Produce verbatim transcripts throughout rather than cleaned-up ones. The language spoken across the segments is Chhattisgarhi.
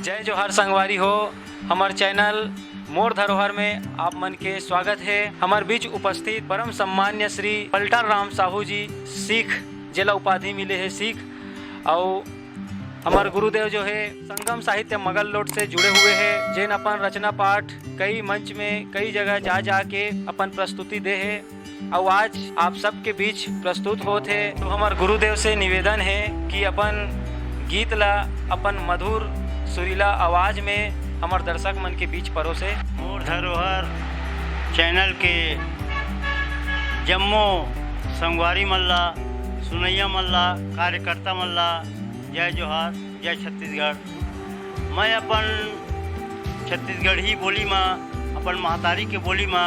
जय जोहार संगवारी हो, हमर चैनल मोर धरोहर में आप मन के स्वागत है। हमर बीच उपस्थित परम सम्मान्य श्री पलटन राम साहू जी, सीख, जेला उपाधि मिले है सीख, अउ हमर गुरुदेव जो है संगम साहित्य मगल लोट से जुड़े हुए है, जेन अपन रचना पाठ कई मंच में कई जगह जा जा के अपन प्रस्तुति दे है। अउ आज आप सबके बीच प्रस्तुत होत हे। तो हमर गुरुदेव से निवेदन हे कि अपन गीत ला अपन मधुर सुरीला आवाज में हमर दर्शक मन के बीच परोसे। मोर धरोहर चैनल के जम्मो संगवारी मन ला, सुनैया मन ला, कार्यकर्ता मन ला जय जोहार, जय छत्तीसगढ़। मैं अपन छत्तीसगढ़ी बोली मा, अपन महतारी के बोली मा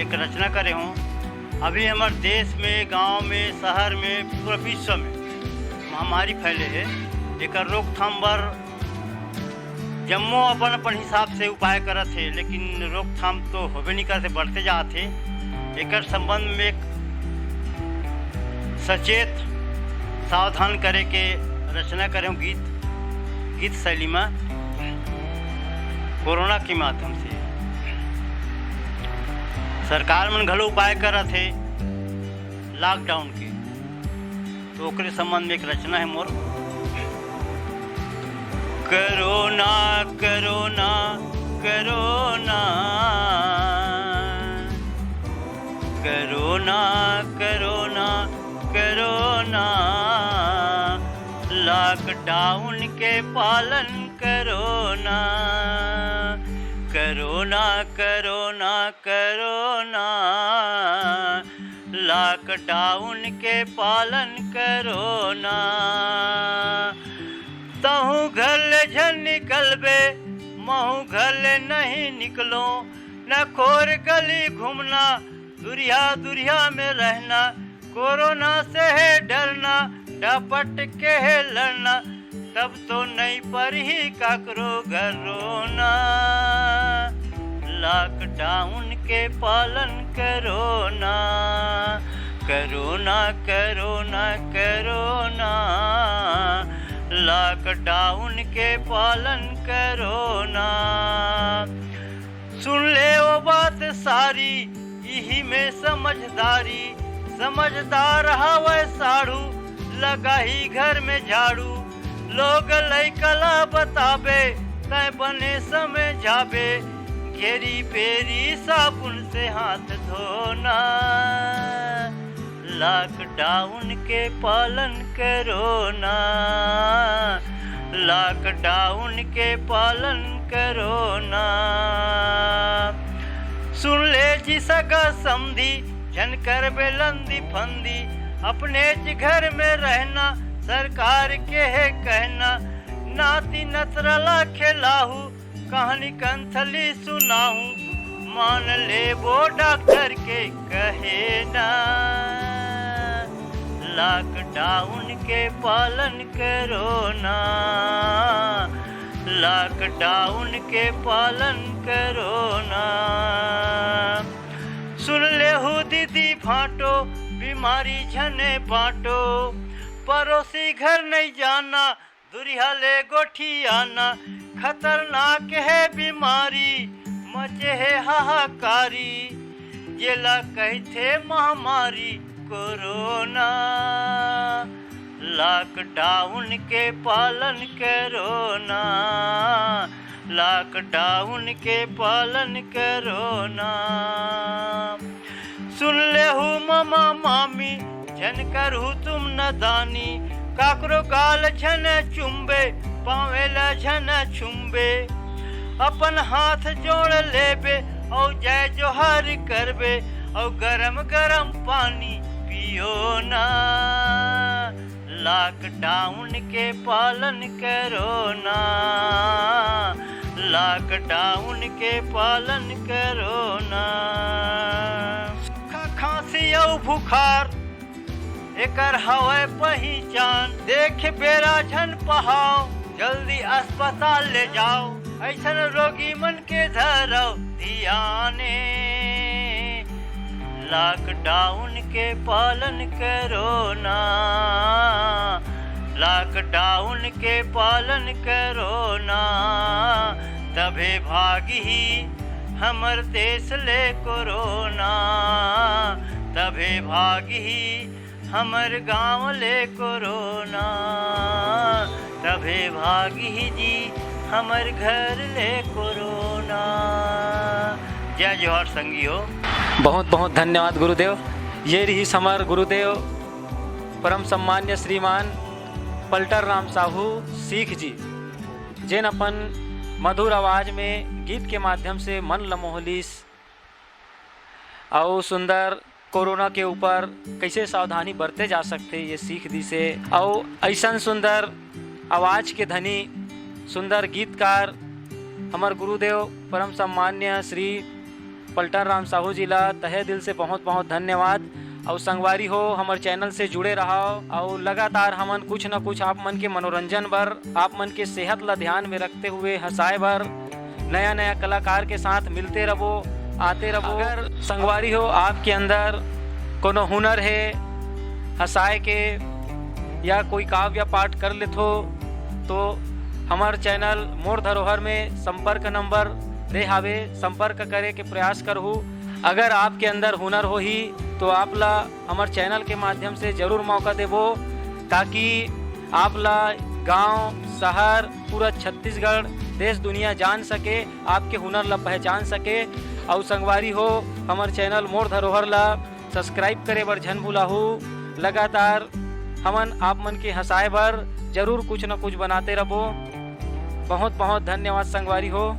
एक रचना करे हूँ। अभी हमर देश में, गांव में, शहर में, पूरा विश्व में महामारी फैले हे। एकर रोकथाम बर जम्मो अपन अपन हिसाब से उपाय करत हे, लेकिन रोकथाम तो होबे नहीं करत हे, बढ़ते जात हे। एकर संबंध में एक सचेत, सावधान करे के रचना करे हूँ गीत, गीत शैली में। कोरोना के माध्यम से सरकार मन घलो उपाय करत हे लॉकडाउन के, तो ओकरे संबंध में एक रचना है मोर। Corona, corona, corona, corona, corona, corona, lockdown के पालन corona, corona, corona, corona, lockdown के पालन कोरोना। तहूँ घर ले झन निकलबे, महूँ घर ले नहीं निकलो, न खोर गली घूमना, दुरिया दुरिया में रहना, कोरोना से है डरना, डपट के है लड़ना, तब तो नहीं परही काकरो घर रोना। लॉकडाउन के पालन corona, corona, corona, corona, lockdown के पालन कोरोना। सुन ले वो बात सारी, इही में समझदारी, समझदार हवय साढ़ू, लगाही घर में झाड़ू। लोग लइका ला बताबे, तै बने समझाबे, घेरी पेरी साबुन से हाथ धोना। लॉकडाउन के पालन कोरोना, लॉकडाउन के पालन कोरोना। सुन ले जी सगा समधी, झन करबे लंदी फंदी, अपने ज घर में रहना, सरकार के है कहना। नाती नतरा ला खेलाहू, कहानी कंथली सुनाहू, मान लेबो डॉक्टर के कहे ना। लॉकडाउन के पालन कोरोना, लॉकडाउन के पालन कोरोना। सुन लेहू दीदी फाटो, बीमारी झने बांटो, पड़ोसी घर नहीं जाना, दुरिहा ले गोठियाना। खतरनाक है बीमारी, मचे है हाहाकारी, जेला कहिथे महामारी कोरोना। लॉकडाउन के पालन कोरोना, लॉकडाउन के पालन कोरोना। सुन लेहू ममा मामी, झन करहू तुम नदानी। काकरो गाल झन चुम्बे, पाँवे ला झन छुम्बे। अपन हाथ जोड़ लेबे, अउ जय जोहार करबे, अउ गरम गरम पानी पियो ना। लॉकडाउन के पालन कोरोना, लॉकडाउन के पालन कोरोना। सूखा खांसी अउ बुखार, एकर हवय पहिचान। देख बेरा झन पहाव, जल्दी अस्पताल ले जाव, अइसन रोगी मन के धरव धियाने। लॉकडाउन के पालन कोरोना, लॉकडाउन के पालन करो ना, तभे भागही हमर देश ले कोरोना, तभे भागही हमर गांव ले कोरोना, तभे भागही जी हमर घर ले कोरोना। जय जोहार संगी हो। बहुत बहुत धन्यवाद गुरुदेव। ये रहिस हमर गुरुदेव परम सम्मान्य श्रीमान पलटन राम साहू सीख जी, जेन अपन मधुर आवाज में गीत के माध्यम से मन ल मोह लिस। अउ सुंदर कोरोना के ऊपर कैसे सावधानी बरते जा सकथे, ये सीख दिस हे। अउ ऐसन सुंदर आवाज के धनी, सुंदर गीतकार हमर गुरुदेव परम सम्मान्य श्री पलटन राम साहू जी ला तहे दिल से बहुत बहुत धन्यवाद। अउ संगवारी हो, हमर चैनल से जुड़े रहव अउ लगातार हमन कुछ न कुछ आप मन के मनोरंजन बर, आप मन के सेहत ला ध्यान में रखते हुए हंसाए बर नया नया कलाकार के साथ मिलते रहो, आते रहो। अगर संगवारी हो, आपके अंदर कोनो हुनर हे हंसाए के या कोई काव्य पाठ कर लेथो, तो हमर चैनल मोर धरोहर में संपर्क नंबर दे हावे, संपर्क करे के प्रयास करहू। अगर आपके अंदर हुनर होही, तो आप ला हमर चैनल के माध्यम से जरूर मौका देबो, ताकि आप ला गांव, शहर, पूरा छत्तीसगढ़, देश दुनिया जान सके, आपके हुनर ला पहचान सके। अउ संगवारी हो, हमर चैनल मोर धरोहर ला सब्सक्राइब करे बर झन भुलाहू। लगातार हमन आप मन के हंसाए बर जरूर कुछ न कुछ बनाते रहो। बहुत बहुत धन्यवाद संगवारी हो।